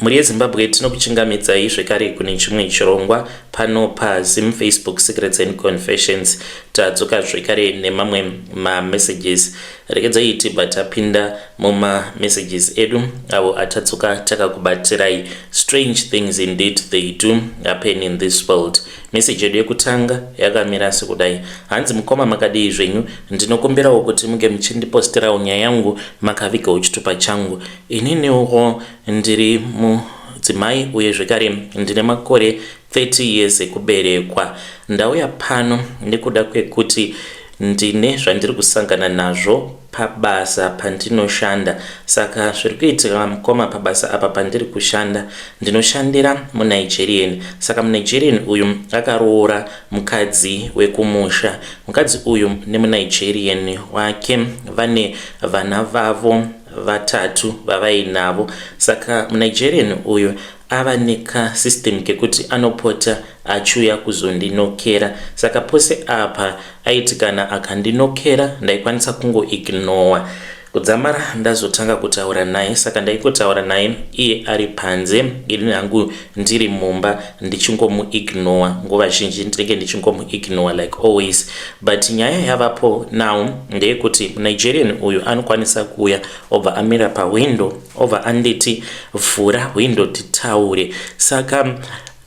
Mhuri yeZimbabwe, tinokuchingamidzai zvekare kune chimwe chirongwa pano paZim Facebook Secrets and Confessions. Tadzoka zvekare nemamwe mamessages. Regedzai tibva tapinda mumamessages edu avo atadzoka takakubatirai. Strange things indeed they do happen in this world. Message yedu yekutanga yakamira sekudai. Hanzi, "Mukoma, makadii zvenyu? Ndinokumbirawo kuti munge muchindiposterawo nyaya yangu makavigawo chitupa changu. Ininiwo ndiri mudzimai uye zvekare ndine makore 30 years ekuberekwa. Ndauya pano nekuda kwekuti ndine zvandiri kusangana nazvo pabasa pandinoshanda. Saka zviri kuitika, mukoma, pabasa apa pandiri kushanda, ndinoshandira muNigerian. Saka muNigerian uyu akaroora mukadzi wekumusha. Mukadzi uyu nemuNigerian wake vane vana vavo vatatu vavainavo. Saka muNigerian uyu ava nekasystem kekuti anopota achiuya kuzondinokera. Saka pose apa aiti kana akandinokera, ndaikwanisa kungoignora kudzamara ndazotanga kutaura naye. Saka ndaingotaura naye iye ari panze, ini hangu ndiri mumba ndichingomuignora. Nguva zhinji ndinenge ndichingomuignora like always. But nyaya yavapo now ndeyekuti Nigerian uyu anokwanisa kuuya, obva amira pahwindo, obva anditi, 'Vhura hwindo titaure.' Saka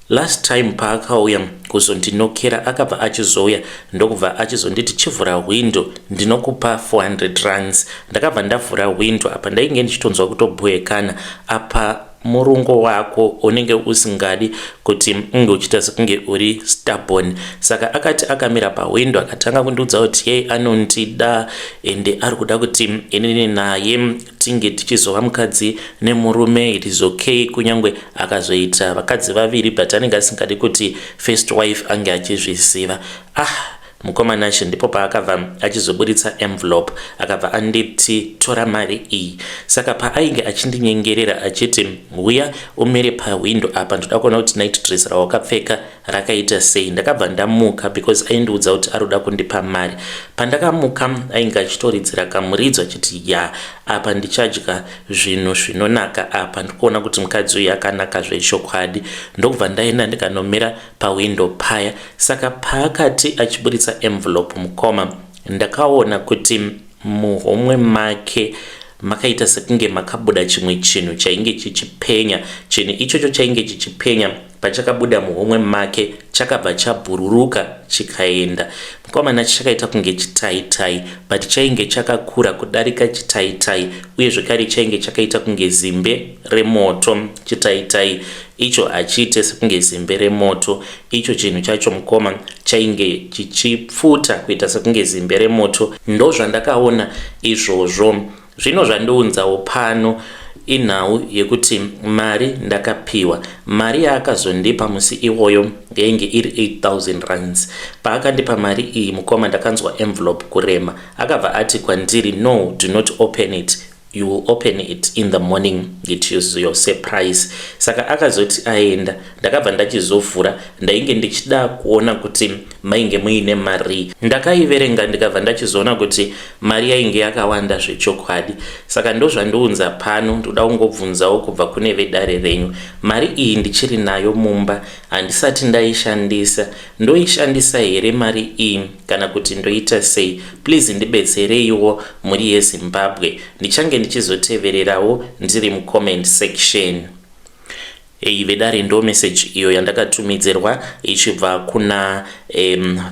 last time paakauya kuzondinokera, akabva achizouya ndokubva achizonditi, 'Chivhura hwindo, ndinokupa 400 rands.' Ndakabva ndavhura hwindo. Apa ndainge ndichitonzwa kutobhuekana. Apa murungo wako unenge usingadi kuti unge uchiita sekunge uri stubborn. Saka akati akamira pahwindo, akatanga kundiudza kuti yei anondida, ende ari kuda kuti inini naye tinge tichizova mukadzi nemurume. It is okay kunyange akazoita vakadzi vaviri, but anenge asingadi kuti first wife ange achizviziva. Ah, mukoma Nashe, ndipo paakabva achizoburitsa envelope, akabva anditi, 'Tora mari iyi.' Saka paainge achindinyengerera achiti, 'Uya umire pahwindo apa, ndoda kuona kuti night dress rawakapfeka rakaita sei,' ndakabva ndamuka because aindiudza kuti ari kuda kundipa mari. Pandakamuka, ainge achitoridzira kamuridzo achiti, 'Ya, apa ndichadya zvinhu zvinonaka apa, ndikuona kuti mukadzi uyu akanaka zvechokwadi.' Ndokubva ndaenda ndikanomira pahwindo paya. Saka paakati achiburitsa envelope, mukoma, ndakaona kuti muhomwe make makaita sekunge makabuda chimwe chinhu chainge chichipenya. Chinhu ichocho chainge chichipenya, pachakabuda muhomwe make chakabva chabhururuka chikaenda. Mukomana, chakaita kunge chitaitai, but chainge chakakura kudarika chitaitai, uye zvekare chainge chakaita kunge zimbe remoto. Chitaitai icho hachiite sekunge zimbe remoto. Icho chinhu chacho, mukoma, chainge chichipfuta kuita sekunge zimbe remoto. Ndo zvandakaona izvozvo. Zvino zvandiunzawo pano inhau yekuti mari ndakapiwa. Mari yaakazondipa musi iwoyo yainge iri 8000 rands. Paakandipa mari iyi, mukoma, ndakanzwa envelope kurema. Akabva ati kwandiri, 'No, do not open it. You will open it in the morning. It is your surprise.' Saka akazoti aenda, ndakabva ndachizovhura. Ndainge ndichida kuona kuti mainge muine mari. Ndakaiverenga, ndikabva ndachizoona kuti mari yainge yakawanda zvechokwadi. Saka ndozvandiunza pano. Ndoda kungobvunzawo kubva kune vedare renyu, mari iyi ndichiri nayo mumba, handisati ndaishandisa. Ndoishandisa here mari iyi kana kuti ndoita sei? Please ndibetsereiwo, mhuri yeZimbabwe. Ndichange ndichizotevererawo ndiri mucomment section." Ei vedare, ndo message iyo yandakatumidzirwa ichibva kuna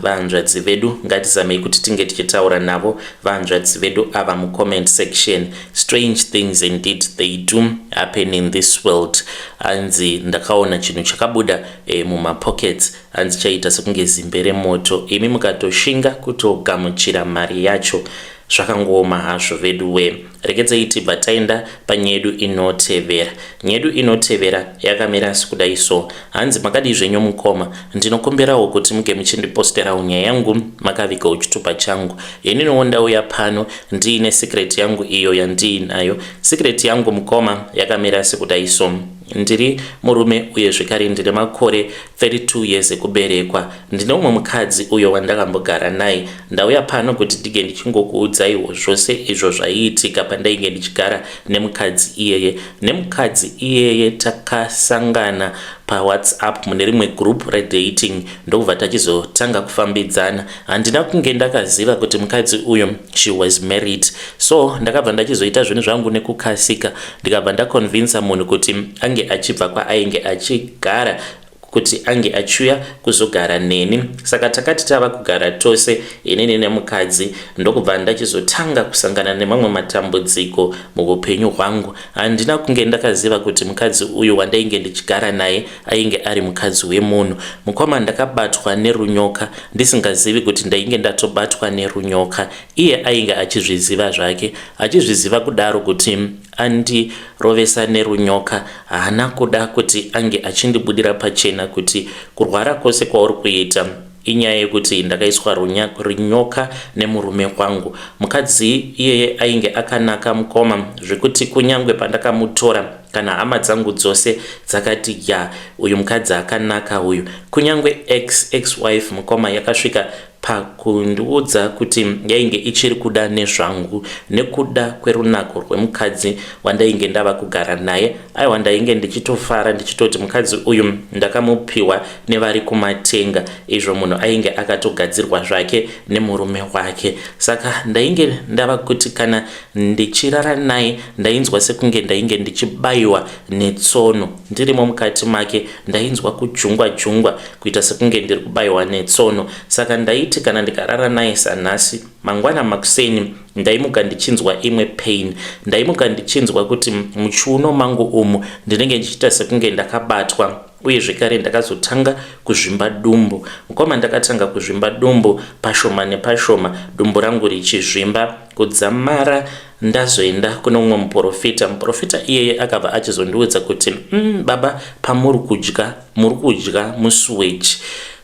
vanzvadzi vedu. Ngatizamei kuti tinge tichitaura navo vanzvadzi vedu ava mucomment section. Strange things indeed they do happen in this world. Hanzi, "Ndakaona chinhu chakabuda mumapockets." Hanzi chaita sekunge zimbe remoto. Imi mukatoshinga kutogamuchira mari yacho. Zvakangooma hazvo vedu we. Regedzai tibva taenda panyedu inotevera. Nyedu inotevera yakamira sekudai so. Hanzi, "Makadii zvenyu mukoma? Ndinokumbirawo kuti muge muchindiposterawo nyaya yangu makavigawo chitupa changu. Ininiwo ndauya pano ndiine secret yangu iyo yandiinayo. Secret yangu, mukoma, yakamira sekudai so. Ndiri murume uye zvekare ndine makore 32 years ekuberekwa. Ndine umwe mukadzi uyo wandakambogara naye. Ndauya pano kuti ndige ndichingokuudzaiwo zvose izvo zvaiitika pandainge ndichigara nemukadzi iyeye. Nemukadzi iyeye takasangana paWhatsApp mune rimwe group redating ndokubva tachizotanga kufambidzana. Handina kunge ndakaziva kuti mukadzi uyu she was married, so ndakabva ndachizoita zvinhu zvangu nekukasika, ndikabva ndaconvinsa munhu kuti ange achibva kwaainge achigara kuti ange achiuya kuzogara neni. Saka takati tava kugara tose inini nemukadzi, ndokubva ndachizotanga kusangana nemamwe matambudziko muupenyu hwangu. Handina kunge ndakaziva kuti mukadzi uyu wandainge ndichigara naye ainge ari mukadzi wemunhu. Mukoma, ndakabatwa nerunyoka ndisingazivi kuti ndainge ndatobatwa nerunyoka. Iye ainge achizviziva zvake, achizviziva kudaro kuti andirovesa nerunyoka. Haana kuda kuti ange achindibudira pachena kuti kurwara kwose kwauri kuita inyaya yekuti ndakaiswa runyoka nemurume wangu. Mukadzi iyeye ainge akanaka, mukoma, zvekuti kunyange pandakamutora, kana hama dzangu dzose dzakati, "Ya, uyu mukadzi akanaka uyu." Kunyange ex ex wife, mukoma, yakasvika pakundiudza kuti yainge ichiri kuda nezvangu nekuda kwerunako rwemukadzi wandainge ndava kugara naye. Aiwa, ndainge ndichitofara ndichitoti mukadzi uyu ndakamupiwa nevari kumatenga, izvo munhu ainge akatogadzirwa zvake nemurume wake. Saka ndainge ndava kuti kana ndichirara naye, ndainzwa sekunge ndainge ndichibayiwa netsono. Ndirimo mukati make, ndainzwa kujungwa jungwa, kuita sekunge ndiri kubayiwa netsono. Saka ndaiti kana ndikarara naye sanhasi, mangwana makuseni ndaimuka ndichinzwa imwe pain. Ndaimuka ndichinzwa kuti muchiuno mangu umu ndinenge ndichiita sekunge ndakabatwa. Uye zvekare ndakazotanga kuzvimba dumbu, mukoma. Ndakatanga kuzvimba dumbu pashoma nepashoma, dumbu rangu richizvimba kudzamara ndazoenda kune umwe muprofita. Muprofita iyeye akabva achizondiudza kuti, baba, pamuri kudya, muri kudya musewage."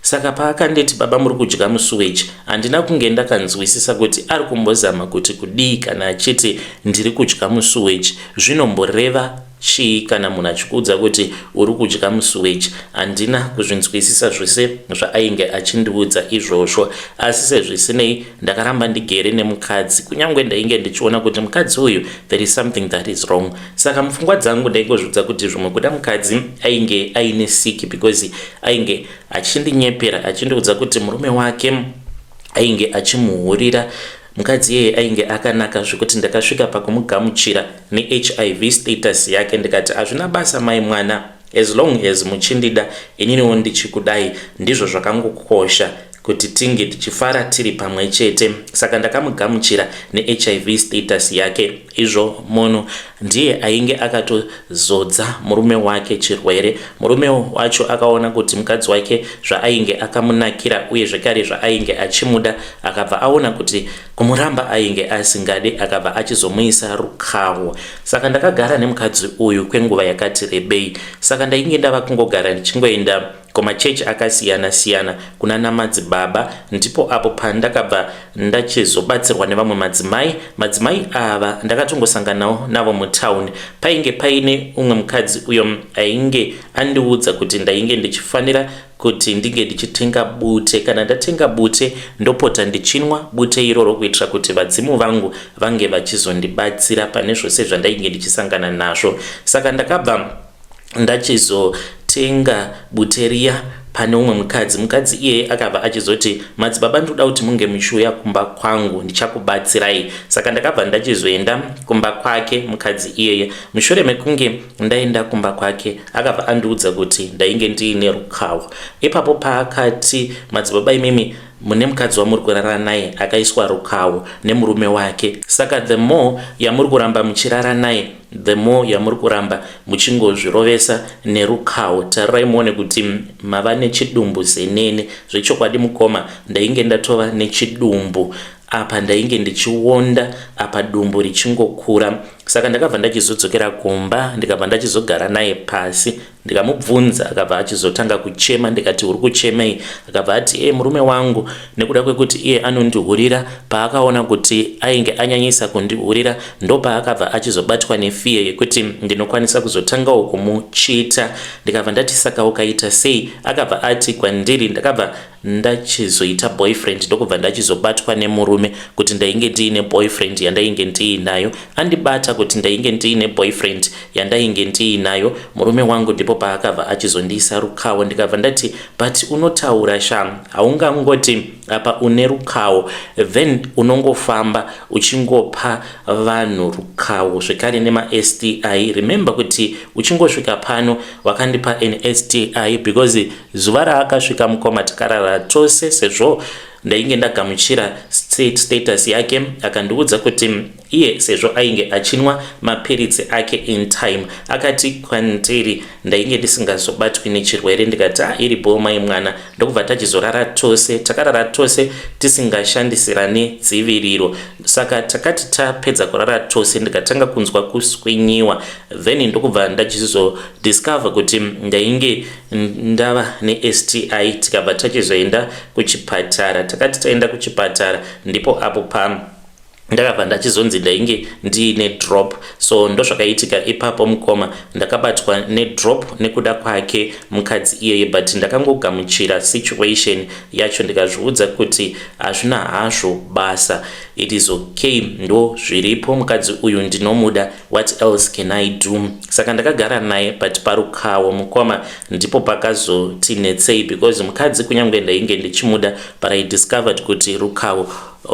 Saka paakanditi, "Baba, muri kudya musewage," handina kunge ndakanzwisisa kuti ari kumbozama kuti kudii. Kana achiti ndiri kudya musewage, zvinomboreva chii kana munhu achikuudza kuti uri kudya musewage? Handina kuzvinzwisisa zvose zvaainge achindiudza izvozvo. Asi sezvisinei, ndakaramba ndigere nemukadzi, kunyange ndainge ndichiona kuti mukadzi uyu, there is something that is wrong. Saka mupfungwa dzangu ndaingozviudza kuti zvimwe kuda mukadzi ainge aine siki, because ainge achindinyepera achindiudza kuti murume wake ainge achimuhurira. Mukadzi iyeye ainge akanaka zvekuti ndakasvika pakumugamuchira neHIV status yake, ndikati, "Hazvina basa, mai mwana, as long as muchindida, ininiwo ndichikudai, ndizvo zvakangokosha kuti tinge tichifara tiri pamwe chete." Saka ndakamugamuchira neHIV status yake. Izvo munhu ndiye ainge akatozodza murume wake chirwere. Murume wacho akaona kuti mukadzi wake zvaainge akamunakira, uye zvekare zvaainge achimuda, akabva aona kuti kumuramba ainge asingadi, akabva achizomuisa rukawo. Saka ndakagara nemukadzi uyu kwenguva yakati rebei. Saka ndainge ndava kungogara ndichingoenda kumachechi akasiyana siyana kuna namadzibaba. Ndipo apo pandakabva ndachizobatsirwa nevamwe madzimai. Madzimai ava ndakatongosanganawo navo mutauni. Painge paine umwe mukadzi uyo ainge andiudza kuti ndainge ndichifanira kuti ndinge ndichitenga bute. Kana ndatenga bute, ndopota ndichinwa bute iroro kuitira kuti vadzimu vangu vange vachizondibatsira pane zvose zvandainge ndichisangana nazvo. Saka ndakabva ndachizotenga bute riya pane umwe mukadzi. Mukadzi iyeye akabva achizoti, "Madzibaba, ndoda kuti munge muchiuya kumba kwangu, ndichakubatsirai." Saka ndakabva ndachizoenda kumba kwake mukadzi iyeye. Mushure mekunge ndaenda kumba kwake, akabva andiudza kuti ndainge ndiine rukawo. Ipapo paakati, "Madzibaba, imimi mune mukadzi wamuri kurara naye akaiswa rukawo nemurume wake. Saka the more yamuri kuramba muchirara naye, the more yamuri kuramba muchingozvirovesa nerukawo. Tarirai muone kuti mava nechidumbu zenene." Zvechokwadi, mukoma, ndainge ndatova nechidumbu. Apa ndainge ndichionda, apa dumbu richingokura. Saka ndakabva ndachizodzokera kumba, ndikabva ndachizogara naye pasi. Ndikamubvunza, akabva achizotanga kuchema. Ndikati, "Uri kuchemei?" Akabva ati, "E, murume wangu, nekuda kwekuti iye anondihurira, paakaona kuti ainge anyanyisa kundihurira, ndopaakabva achizobatwa nefear yekuti ndinokwanisa kuzotangawo kumucheata." Ndikabva ndati, "Saka ukaita sei?" Akabva ati kwandiri, "Ndakabva ndachizoita boyfriend, ndokubva ndachizobatwa nemurume kuti ndainge ndiine boyfriend yandainge ndiinayo. Andibata kuti ndainge ndiine boyfriend yandainge ndiinayo, murume wangu ndipo paakabva achizondiisa rukawo." Ndikabva ndati, "But unotaura sha, haungangoti apa une rukawo, then unongofamba uchingopa vanhu rukawo zvekare nemaSTI. Remember kuti uchingosvika pano wakandipa an STI." Because zuva raakasvika, mukoma, takarara tose, sezvo ndainge ndagamuchira status yake. Akandiudza kuti iye sezvo ainge achinwa mapiritsi ake in time, akati kwandiri ndainge ndisingazobatwi nechirwere. Ndikati, "A, iripo mai mwana." Ndokubva tachizorara tose. Takarara tose tisingashandisirani dziviriro. Saka takati tapedza kurara tose, ndikatanga kunzwa kuswinyiwa, then ndokubva ndachizodiscover kuti ndainge ndava neSTI. Tikabva tachizoenda kuchipatara. Takati taenda kuchipatara, ndipo apo pa ndakabva ndachizonzi ndainge ndiine drop. So ndozvakaitika ipapo, mukoma. Ndakabatwa nedrop nekuda kwake mukadzi iyeye, but ndakangogamuchira situation yacho, ndikazviudza kuti hazvina hazvo basa, it is okay, ndo zviripo, mukadzi uyu ndinomuda, what else can I do? Saka ndakagara naye, but parukawo, mukoma, ndipo pakazotinetsei, because mukadzi, kunyange ndainge ndichimuda, but I discovered kuti rukawo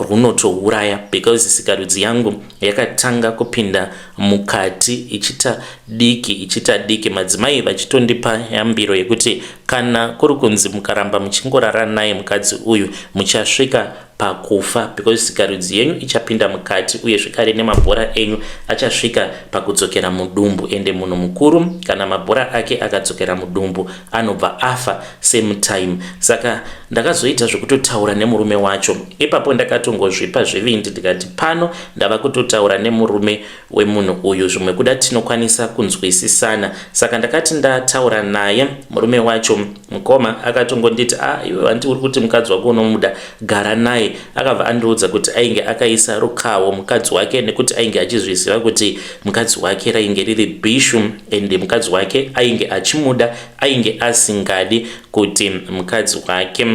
runotouraya, because sikarudzi yangu yakatanga kupinda mukati ichita diki, ichita diki. Madzimai vachitondipa yambiro yekuti kana kuri kunzi mukaramba muchingorara naye mukadzi uyu, muchasvika pakufa, because sikarudzi yenyu ichapinda mukati, uye zvekare nemabhora enyu achasvika pakudzokera mudumbu. Ende munhu mukuru, kana mabhora ake akadzokera mudumbu, anobva afa same time. Saka ndakazoita zvekutotaura nemurume wacho ipapo. Ndakatongozvipa zvivindi, ndikati pano ndava kutotaura nemurume wemunhu uyu, zvimwe kuda tinokwanisa kunzwisisana. Saka ndakati ndataura naye murume wacho, mukoma, akatongonditi, "A, ah, iwe handi uri kuti mukadzi wako unomuda? Gara naye." Akabva andiudza kuti ainge akaisa rukawo mukadzi wake nekuti ainge achizviziva kuti mukadzi wake rainge riri bhishu, ende mukadzi wake ainge achimuda, ainge asingadi kuti mukadzi wake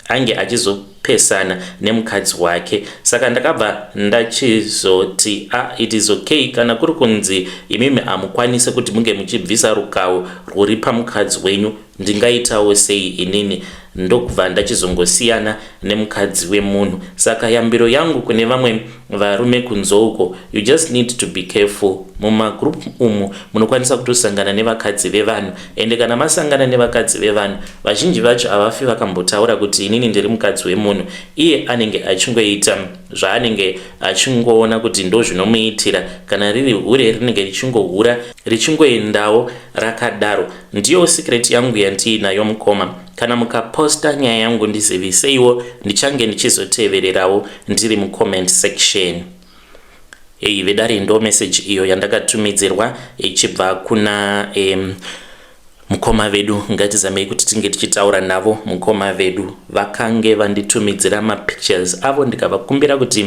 ange achizopesana nemukadzi wake. Saka ndakabva ndachizoti, "A, ah, it is okay, kana kuri kunzi imimi hamukwanisi kuti munge muchibvisa rukawo rwuri pamukadzi wenyu, ndingaitawo sei inini?" Ndokubva ndachizongosiyana nemukadzi wemunhu. Saka yambiro yangu kune vamwe varume kunze uko, you just need to be careful. Mumagroup umu munokwanisa kutosangana nevakadzi vevanhu, ende kana masangana nevakadzi vevanhu, vazhinji vacho havafi vakambotaura kuti inini ndiri mukadzi wemunhu. Iye anenge achingoita zvaanenge achingoona kuti ndo zvinomuitira. Kana riri hure, rinenge richingohura, richingoendawo rakadaro. Ndiyo secret yangu yandiinayo, mukoma. Kana mukaposta nyaya yangu, ndiziviseiwo, ndichange ndichizotevererawo ndiri mucomment section. Ei vedare, ndo message iyo yandakatumidzirwa ichibva kuna mukoma vedu. Ngatizamei kuti tinge tichitaura navo. Mukoma vedu vakange vanditumidzira mapictures avo, ndikavakumbira kuti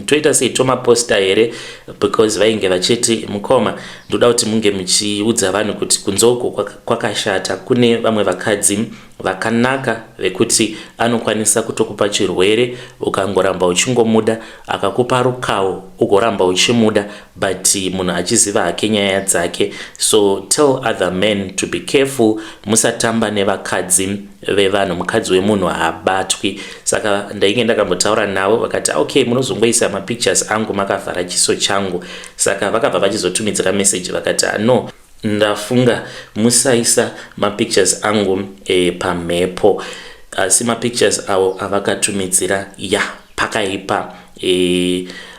toita sei, tomaposta here? Because vainge vachiti, "Mukoma, ndoda kuti munge muchiudza vanhu kuti kunze uko kwakashata, kune vamwe vakadzi vakanaka vekuti anokwanisa kutokupa chirwere ukangoramba uchingomuda, akakupa rukawo ugoramba uchimuda, but munhu achiziva hake nyaya dzake. So tell other men to be careful, musatamba nevakadzi vevanhu, mukadzi wemunhu haabatwi." Saka ndainge ndakambotaura navo, vakati, "Okay, munozongoisa mapictures angu makavhara chiso changu." Saka vakabva vachizotumidzira message, vakati, "No, ndafunga musaisa mapictures angu pamhepo." Asi mapictures avo avakatumidzira ya, pakaipa.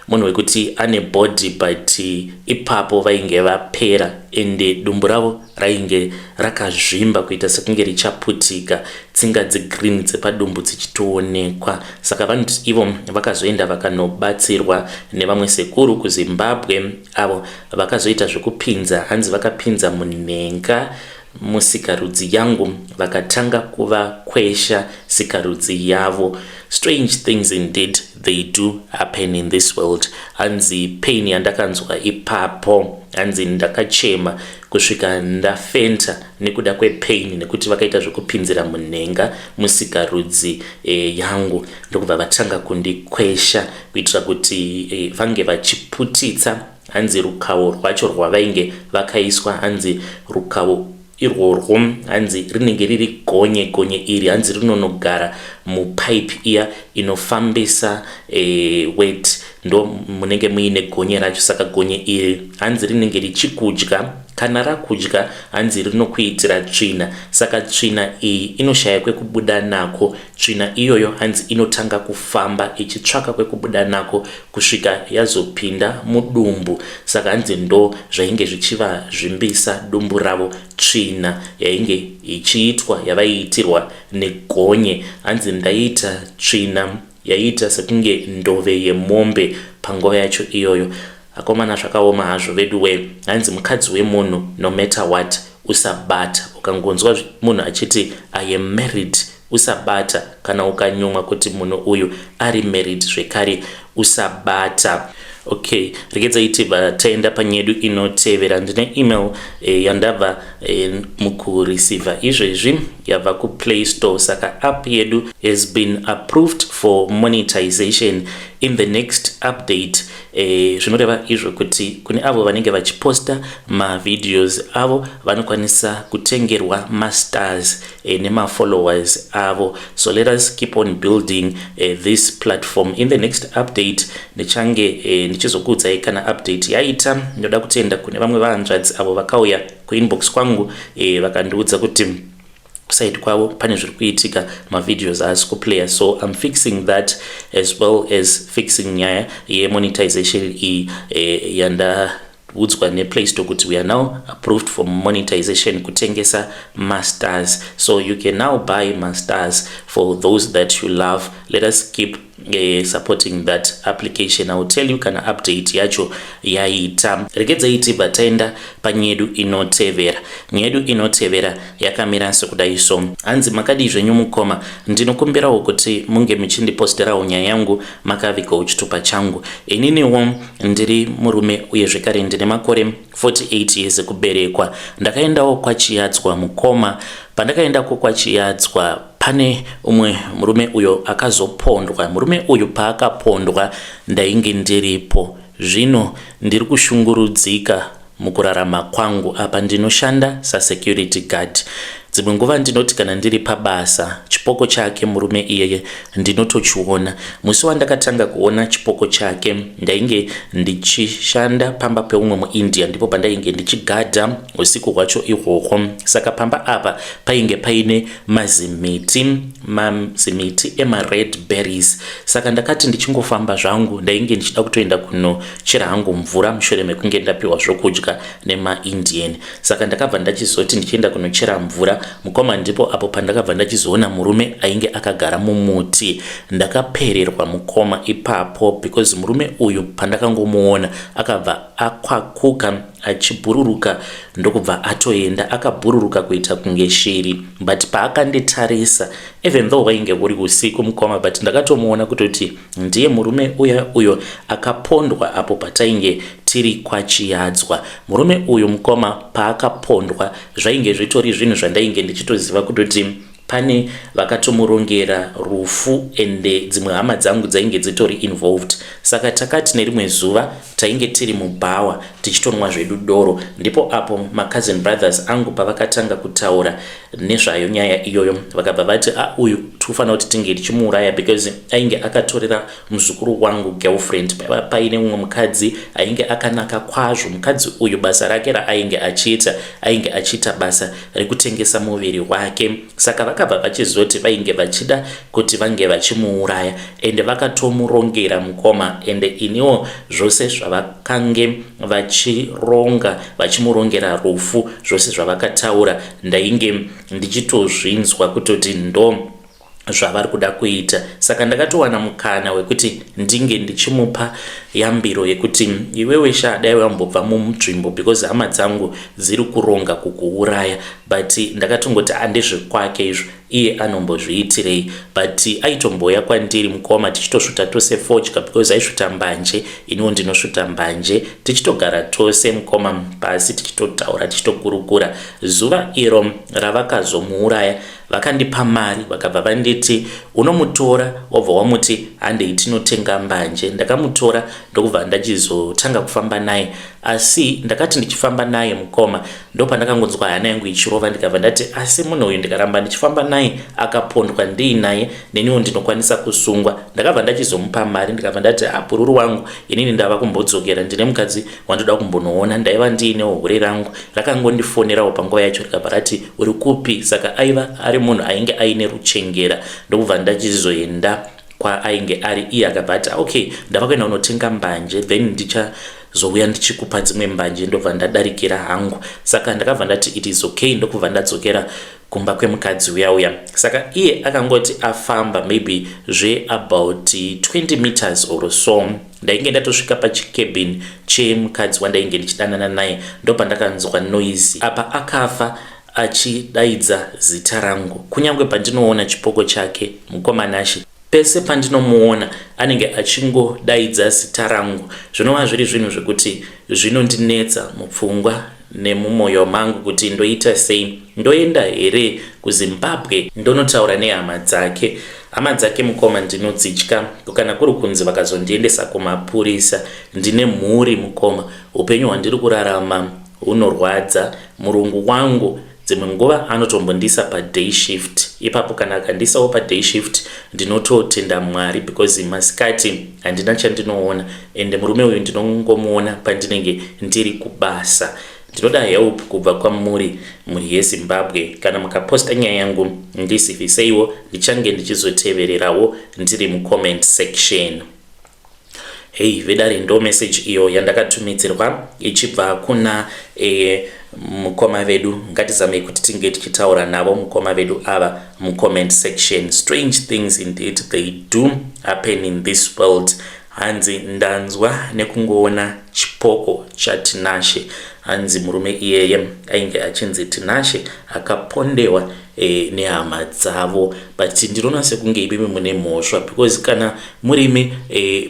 Munhu wekuti ane body, but ipapo vainge vapera, ende dumbu ravo rainge rakazvimba kuita sekunge richaputika, tsinga dzegreen dzepadumbu dzichitoonekwa. Saka vanoti ivo vakazoenda vakanobatsirwa nevamwe sekuru kuZimbabwe, avo vakazoita zvekupinza, hanzi vakapinza munhenga. Musikarudzi yangu vakatanga kuvakwesha sikarudzi yavo. Strange things indeed, they do happen in this world. Hanzi pain yandakanzwa ipapo, hanzi ndakachema kusvika ndafenta nekuda kwepain, nekuti vakaita zvekupinzira munhenga musikarudzi yangu, ndokubva vatanga kundikwesha kuitira kuti vange vachiputitsa, hanzi rukawo rwacho rwavainge vakaiswa. Hanzi rukawo irworwo, hanzi rinenge riri gonye. Gonye iri, hanzi rinonogara mupaipi iya inofambisa wet, ndo munenge muine gonye racho. Saka gonye iri, hanzi rinenge richikudya. Kana rakudya, hanzi rinokuitira tsvina. Saka tsvina iyi inoshaya kwekubuda nako. Tsvina iyoyo, hanzi inotanga kufamba ichitsvaka kwekubuda nako kusvika yazopinda mudumbu. Saka hanzi ndo zvainge zvichivazvimbisa dumbu ravo, tsvina yainge ichiitwa, yavaiitirwa negonye. Hanzi ndaiita tsvina yaiita sekunge ndove yemombe panguva yacho iyoyo. Akomana, zvakaoma hazvo vedu we. Hanzi mukadzi wemunhu, no matter what, usabata. Ukangonzwa munhu achiti, "I am married," usabata. Kana ukanyumwa kuti munhu uyu ari married zvekare, usabata. Okay, regedzai tibva taenda panyedu inotevera. Ndine email yandabva mukureceiva izvezvi, yabva kuPlay Store. Saka app yedu has been approved for monetization in the next update. Zvinoreva izvo kuti kune avo vanenge vachiposta mavideos avo, vanokwanisa kutengerwa mastars nemafollowers avo. So let us keep on building this platform. In the next update ndichange ndichizokuudzai kana update yaita. Ndoda kutenda kune vamwe vahanzvadzi avo vakauya kuinbox kwangu, vakandiudza kuti kuside kwavo pane zviri kuitika, mavideos haasi kuplaya. So I'm fixing that as well as fixing nyaya yemonetization iyi yandaudzwa nePlay Store kuti we are now approved for monetization, kutengesa mastars. So you can now buy mastars for those that you love. Let us keep supporting that application. I will tell you kana update yacho yaita. Regedzai tibva taenda panyedu inotevera. Nyedu inotevera yakamira sekudai. So hanzi, "Makadii zvenyu mukoma? Ndinokumbirawo kuti munge muchindiposterawo nyaya yangu makavigawo chitupa changu. Ininiwo ndiri murume, uye zvekare ndine makore 48 years ekuberekwa. Ndakaendawo kwaChiyadzwa mukoma. Pandakaendako kwaChiyadzwa, pane umwe murume uyo akazopondwa. Murume uyu paakapondwa, ndainge ndiripo. Zvino ndiri kushungurudzika mukurarama kwangu. Apa ndinoshanda sasecurity guard. Dzimwe nguva ndinoti kana ndiri pabasa, chipoko chake murume iyeye ndinotochiona. Musi wandakatanga kuona chipoko chake, ndainge ndichishanda pamba peumwe muIndia. Ndipo pandainge ndichigadha usiku hwacho ihwohwo. Saka pamba apa painge paine mazimiti, mazimiti emared berries. Saka ndakati ndichingofamba zvangu, ndainge ndichida kutoenda kunochera hangu mvura mushure mekunge ndapiwa zvokudya nemaIndian. Saka ndakabva ndachizoti ndichienda kunochera mvura mukoma, ndipo apo pandakabva ndachizoona murume ainge akagara mumuti. Ndakapererwa mukoma ipapo, because murume uyu pandakangomuona, akabva akwakuka achibhururuka, ndokubva atoenda akabhururuka kuita kunge shiri. But paakanditarisa, even though wainge uri usiku mukoma, but ndakatomuona kutoti ndiye murume uya uyo akapondwa apo patainge tiri kwaChiyadzwa. Murume uyu mukoma, paakapondwa, zvainge zvitori zvinhu zvandainge ndichitoziva kutoti pane vakatomurongera rufu, ende dzimwe hama dzangu dzainge dzitori involved. Saka takati nerimwe zuva tainge tiri mubhawa tichitonwa zvedu doro, ndipo apo macousin brothers angu pavakatanga kutaura nezvayo nyaya iyoyo. Vakabva vati, "A, uyu tikufanira kuti tinge tichimuuraya, because ainge akatorera muzukuru wangu girlfriend." Paiva paine mumwe mukadzi ainge akanaka kwazvo. Mukadzi uyu, basa rake raainge achiita, ainge achiita basa rekutengesa muviri wake. Saka vakabva vachizoti vainge vachida kuti vange vachimuuraya, ende vakatomurongera mukoma. Ende iniwo zvose zvavakange vachironga, vachimurongera rufu, zvose zvavakataura, ndainge ndichitozvinzwa kutoti ndo zvavari kuda kuita. Saka ndakatowana mukana wekuti ndinge ndichimupa yambiro yekuti iwewe sha, dai wambobva munzvimbo because hama dzangu dziri kuronga kukuuraya. But ndakatongoti handezvekwake izvo, iye anombozviitirei? But aitomboya kwandiri, mukoma, tichitosvuta tose fodya because aisvuta mbanje, iniwo ndinosvuta mbanje, tichitogara tose, mukoma, pasi, tichitotaura, tichitokurukura. Zuva iro ravakazomuuraya, vakandipa mari, vakabva vanditi, "Unomutora, wobva wamuti handei tinotenga mbanje." Ndakamutora, ndokubva ndachizotanga kufamba naye. Asi ndakati ndichifamba naye, mukoma, ndopandakangonzwa hana yangu ichirova. Ndikabva ndati, asi munhu uyu ndikaramba ndichifamba naye, akapondwa ndiinaye, neniwo ndinokwanisa kusungwa. Ndakabva ndachizomupa mari, ndikabva ndati, "Abhururu wangu, inini ndava kumbodzokera, ndine mukadzi wandoda kumbonoona." Ndaiva ndiinewo hure rangu rakangondifonerawo panguva yacho, rikabva rati, "Uri kupi?" Saka aiva ari munhu ainge aine ruchengera. Ndokubva ndachizoenda kwaainge ari. Iye akabva ati, "Okay, ndava kuenda kunotenga mbanje, then ndichazouya ndichikupa dzimwe mbanje." Ndobva ndadarikira hangu. Saka ndakabva ndati, "It is okay." Ndokubva ndadzokera kumba kwemukadzi uya uya. Saka iye akangoti afamba maybe zveabout 20 meters or so, ndainge ndatosvika pachicabin chemukadzi wandainge ndichidanana naye, ndopandakanzwa noise. Apa akafa achidaidza zita rangu. Kunyange pandinoona chipoko chake, mukoma Nashe, pese pandinomuona anenge achingodaidza zita rangu, zvinova zviri zvinhu zvekuti zvinondinetsa mupfungwa nemumwoyo mangu kuti ndoita sei. Ndoenda here kuZimbabwe ndonotaura nehama dzake? Hama dzake, mukoma, ndinodzitya. Kana kuri kunzi vakazondiendesa kumapurisa, ndine mhuri, mukoma. Upenyu hwandiri kurarama hunorwadza. Murungu wangu dzimwe nguva anotombondisa paday shift. Ipapo kana akandisawo paday shift, ndinototenda Mwari because masikati handina chandinoona, ende murume uyu ndinongomuona pandinenge ndiri kubasa. Ndinoda help kubva kwamuri, mhuri yeZimbabwe. Kana mukaposta nyaya yangu, ndisiviseiwo, ndichange ndichizotevererawo ndiri mucomment section. Hei vedare, ndo message iyo yandakatumidzirwa ichibva kuna mukoma vedu. Ngatizamei kuti tinge tichitaura navo mukoma vedu ava mucomment section. Strange things indeed, they do happen in this world. Hanzi, "Ndanzwa nekungoona chipoko chaTinashe." Hanzi murume iyeye ainge achinzi Tinashe akapondewa nehama dzavo. But ndinoona sekunge imimi mune mhosva because kana murimi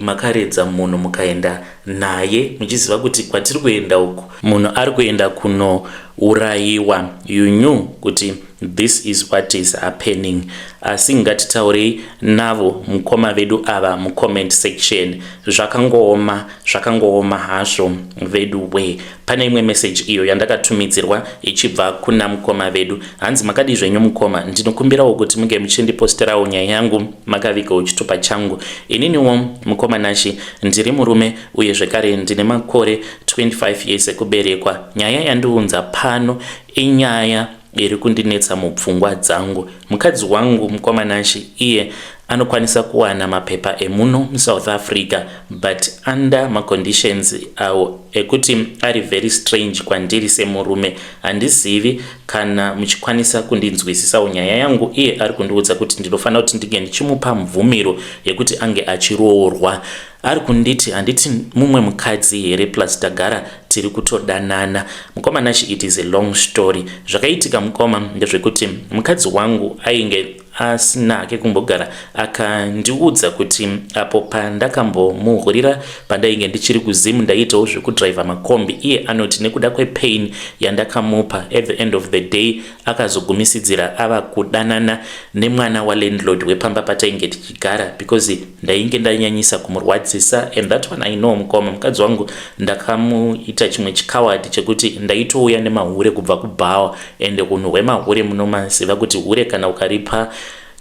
makaredza munhu, mukaenda naye muchiziva kuti kwatiri kuenda uku munhu ari kuenda kunourayiwa. You knew kuti this is what is happening. Asi ngatitaurei navo mukoma vedu ava mucomment section. Zvakangooma, zvakangooma hazvo vedu we. Pane imwe message iyo yandakatumidzirwa ichibva kuna mukoma vedu. Hanzi, "Makadi zvenyu, mukoma? Ndinokumbirawo kuti munge muchindiposterawo nyaya yangu makavigawo chitupa changu. Ininiwo, mukoma Nashi, ndiri murume uye zvekare ndine makore 25 years ekuberekwa. Nyaya yandiunza pano inyaya iri kundinetsa mupfungwa dzangu. Mukadzi wangu, mukoma Nashi, iye anokwanisa kuwana mapepa emuno muSouth Africa, but under maconditions awo ekuti ari very strange kwandiri semurume. Handizivi kana muchikwanisa kundinzwisisawo nyaya yangu. Iye ari kundiudza kuti ndinofanira kuti ndinge ndichimupa mvumiro yekuti ange achiroorwa. Ari kunditi handiti mumwe mukadzi here? Plus tagara tiri kutodanana. Mukoma Nashi, it is a long story. Zvakaitika, mukoma, ndezvekuti mukadzi wangu ainge asina hake kumbogara akandiudza kuti apo pandakambomuhurira pandainge ndichiri kuZimu, ndaiitawo zvekudhiraivha makombi. Iye anoti nekuda kwepain yandakamupa, at the end of the day akazogumisidzira ava kudanana nemwana walandlord wepamba patainge tichigara because ndainge ndanyanyisa kumurwadzisa. And that one I know, mukoma. Mukadzi wangu ndakamuita chimwe chikawadi chekuti ndaitouya nemahure kubva kubhawa, ende unhu hwemahure munomaziva kuti hure kana ukaripa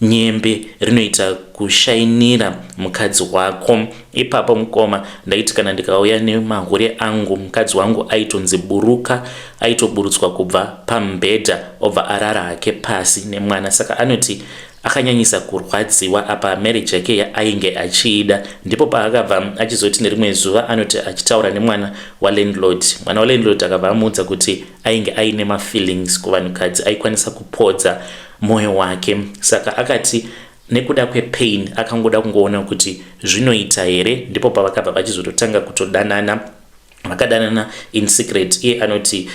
nyembe rinoita kushainira mukadzi wako. Ipapo, mukoma, ndaiti kana ndikauya nemahure angu, mukadzi wangu aitonzi buruka, aitoburutswa kubva pamubhedha, obva arara hake pasi nemwana. Saka anoti akanyanyisa kurwadziwa. Apa marriage yake yaainge achiida. Ndipo paakabva achizoti nerimwe zuva, anoti achitaura nemwana walandlord, mwana walandlord akabva amuudza kuti ainge aine mafeelings kuvanhukadzi, aikwanisa kupodza mwoyo wake. Saka akati Nekuda kwepain akangoda kungoona kuti zvinoita here, ndipo pavakabva vachizototanga kutodanana. Vakadanana in secret. Iye anoti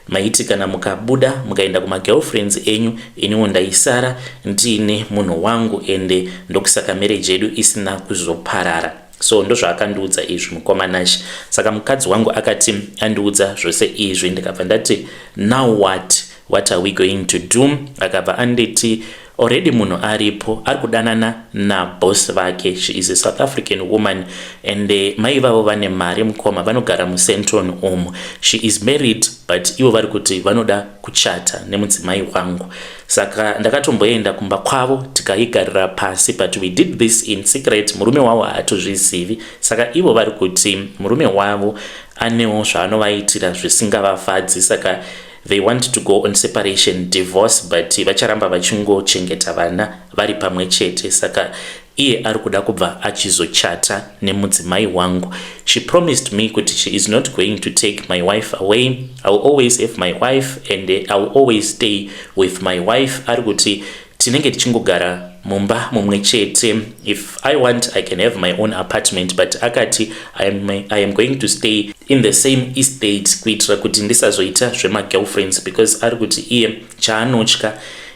maiti kana mukabuda mukaenda kumagirlfriends enyu, iniwo ndaisara ndiine munhu wangu, ende ndokusaka marriage yedu isina kuzoparara. So ndozvaakandiudza izvi, mukoma Nash. Saka mukadzi wangu akati andiudza zvose izvi, ndikabva ndati, "Now what are we going to do?" Akabva anditi already munhu aripo ari kudanana naboss vake. She is a South African woman and mai vavo vane mari, mukoma. Vanogara muSandton umu. She is married, but ivo vari kuti vanoda kuchata nemudzimai wangu. Saka ndakatomboenda kumba kwavo, tikaigarira pasi, but we did this in secret. Murume wavo haatozvizivi. Saka ivo vari kuti murume wavo anewo zvaanovaitira zvisingavafadzi, saka they want to go on separation, divorce, but vacharamba vachingochengeta vana vari pamwe chete. Saka iye ari kuda kubva achizochata nemudzimai wangu. She promised me kuti she is not going to take my wife away. I will always have my wife and I will always stay with my wife. Ari kuti tinenge tichingogara mumba mumwe chete. If I want, I can have my own apartment, but akati I am going to stay in the same estate kuitira kuti ndisazoita zvemagirlfriends, because ari kuti iye chaanotya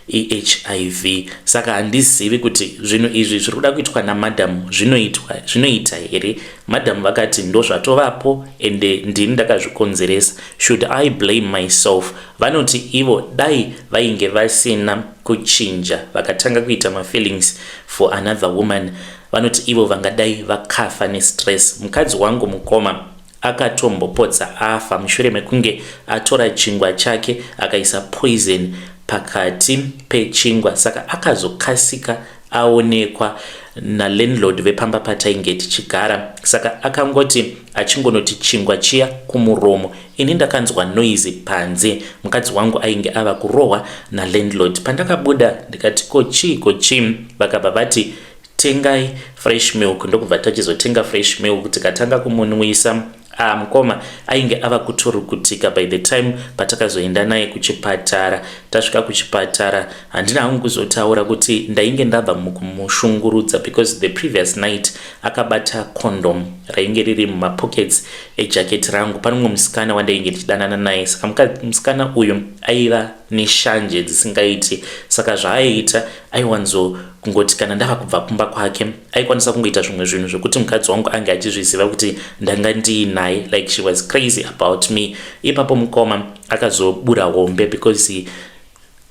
iHIV. Saka handizivi kuti zvinhu izvi zviri kuda kuitwa namadhamu zvinoitwa, zvinoita here. Madhamu vakati ndo zvatovapo ende ndini ndakazvikonzeresa. Should I blame myself? Vanoti ivo dai vainge vasina kuchinja vakatanga kuita mafeelings for another woman, vanoti ivo vangadai vakafa nestress. Mukadzi wangu, mukoma, akatombopotsa afa mushure mekunge atora chingwa chake akaisa poison pakati pechingwa. Saka akazokasika aonekwa nalandlord vepamba patainge tichigara. Saka akangoti achingonoti chingwa chiya kumuromo, ini ndakanzwa noise panze. Mukadzi wangu ainge ava kurohwa nalandlord. Pandakabuda ndikati, "Ko chii, ko chii?" Vakabva vati, "Tengai fresh milk." Ndokubva tachizotenga fresh milk, tikatanga kumunwisa. Ah, mukoma, ainge ava kutorukutika by the time patakazoenda naye kuchipatara. Tasvika kuchipatara, handina hangu kuzotaura kuti ndainge ndabva mukumushungurudza, because the previous night akabata condom rainge riri mumapockets ejaketi rangu. Pane mumwe musikana wandainge ndichidanana naye. Saka musikana uyu aiva neshanje dzisingaiti. Saka zvaaiita, aiwanzo kungoti kana ndava kubva kumba kwake, aikwanisa kungoita zvimwe zvinhu zvekuti mukadzi wangu ange achizviziva kuti ndanga ndiinaye. Like, she was crazy about me. Ipapo, mukoma, akazobura hombe, because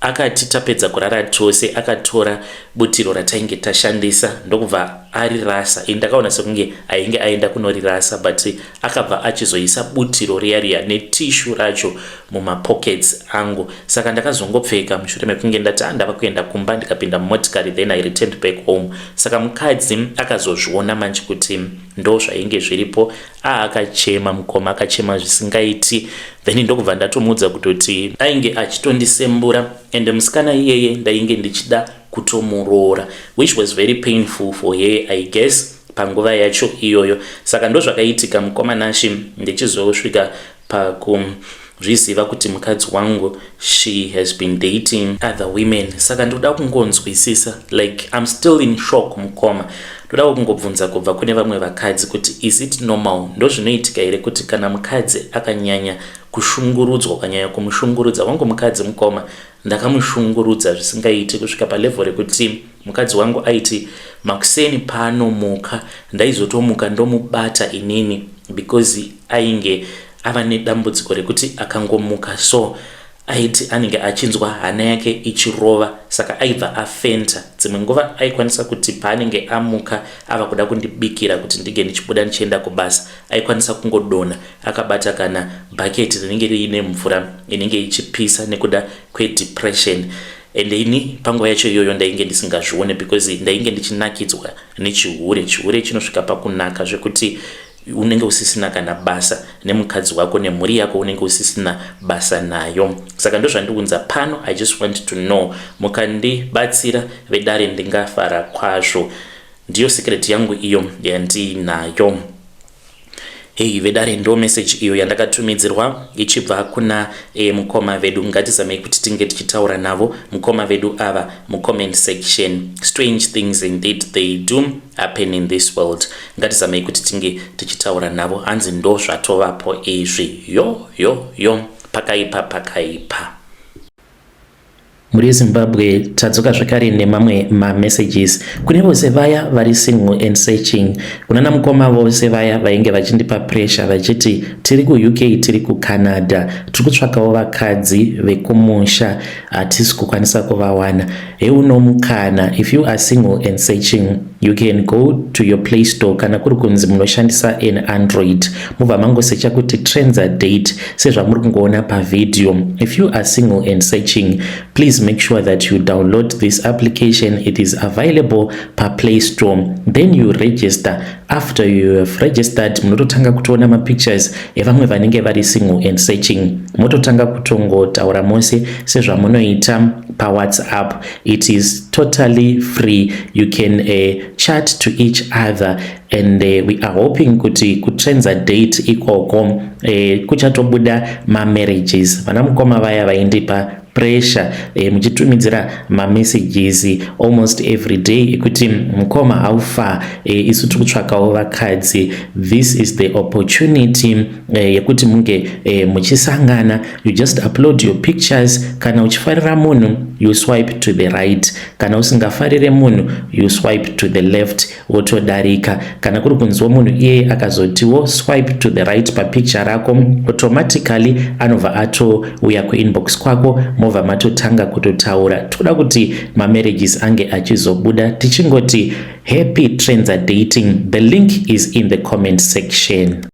akati tapedza kurara tose, akatora butiro ratainge tashandisa ndokubva arirasa. Ini ndakaona sekunge ainge aenda kunorirasa, but akabva achizoisa butiro riya riya netissue racho mumapockets angu. Saka ndakazongopfeka mushure mekunge ndati andava ah, kuenda kumba, ndikapinda mumotikari, then I returned back home. Saka mukadzi akazozviona manje kuti ndo zvainge zviripo. Aakachema, mukoma, akachema zvisingaiti. Then ndokubva ndatomuudza kutoti ainge achitondisembura, ende musikana iyeye ndainge ndichida kutomuroora, which was very painful for her, I guess, panguva yacho iyoyo. Saka ndo zvakaitika, mukoma Nashi. Ndichizosvika pakuzviziva kuti mukadzi wangu, she has been dating other women. Saka ndoda kungonzwisisa, like, I'm still in shock, mukoma. Ndoda kungobvunza kubva kune vamwe vakadzi kuti is it normal? Ndo zvinoitika here kuti kana mukadzi akanyanya kushungurudzwa, ukanyanya kumushungurudza? Wangu mukadzi, mukoma, ndakamushungurudza zvisingaiti kusvika palevel rekuti mukadzi wangu aiti makuseni paanomuka, ndaizotomuka ndomubata inini, because ainge ava nedambudziko rekuti akangomuka so aiti anenge achinzwa hana yake ichirova, saka aibva afenta. Dzimwe nguva aikwanisa kuti paanenge amuka ava kuda kundibikira kuti ndinge ndichibuda ndichienda kubasa, aikwanisa kungodonha akabata kana bhaketi rinenge riine mvura inenge ichipisa nekuda kwedepression. And ini panguva yacho iyoyo ndainge ndisingazvione, because ndainge ndichinakidzwa nechihure. Chihure chinosvika pakunaka zvekuti unenge usisina kana basa nemukadzi wako nemhuri yako, unenge usisina basa nayo. Saka ndozvandiunza pano. I just want to know. Mukandibatsira, vedare, ndingafara kwazvo. Ndiyo secret yangu iyo yandiinayo. Hei vedare, ndo message iyo yandakatumidzirwa ichibva kuna mukoma vedu. Ngatizamei kuti tinge tichitaura navo mukoma vedu ava mucomment section. Strange things indeed, they do happen in this world. Ngatizamei kuti tinge tichitaura navo. Hanzi ndo zvatovapo izvi. Yo yo yo, pakaipa, pakaipa. Mhuri yeZimbabwe, tadzoka zvekare nemamwe mamessages kune vose vaya vari single and searching, kunana mukoma vose vaya vainge vachindipa pressure vachiti tiri kuUK, tiri kuCanada, tiri kutsvakawo vakadzi vekumusha, hatisi kukwanisa kuvawana. Heuno mukana. If you are single and searching, you can go to your Play Store kana kuri kunzi munoshandisa an Android, mubva mangosecha kuti Trenza Date sezvamuri kungoona pavhidhiyo. If you are single and searching, please make sure that you download this application. It is available paPlay Store. Then you register. After you have registered, munototanga kutoona mapictures evamwe vanenge vari single and searching, mototanga kutongotaura mose sezvamunoita paWhatsApp. It is totally free. You can chat to each other and we are hoping kuti kuTrenza Date ikoko kuchatobuda mamarriages. Vana mukoma vaya vaindipa pressure muchitumidzira mamessages almost every day ekuti mukoma, how far, isu tiri kutsvakawo vakadzi, this is the opportunity yekuti munge muchisangana. You just upload your pictures. Kana uchifarira munhu, you swipe to the right. Kana usingafarire munhu, you swipe to the left, wotodarika. Kana kuri kunziwo munhu iyeye akazotiwo swipe to the right papicture rako, automatically anobva atouya kuinbox kwako, mobva matotanga kutotaura. Toda kuti mamarriages ange achizobuda. Tichingoti happy Trenza dating. The link is in the comment section.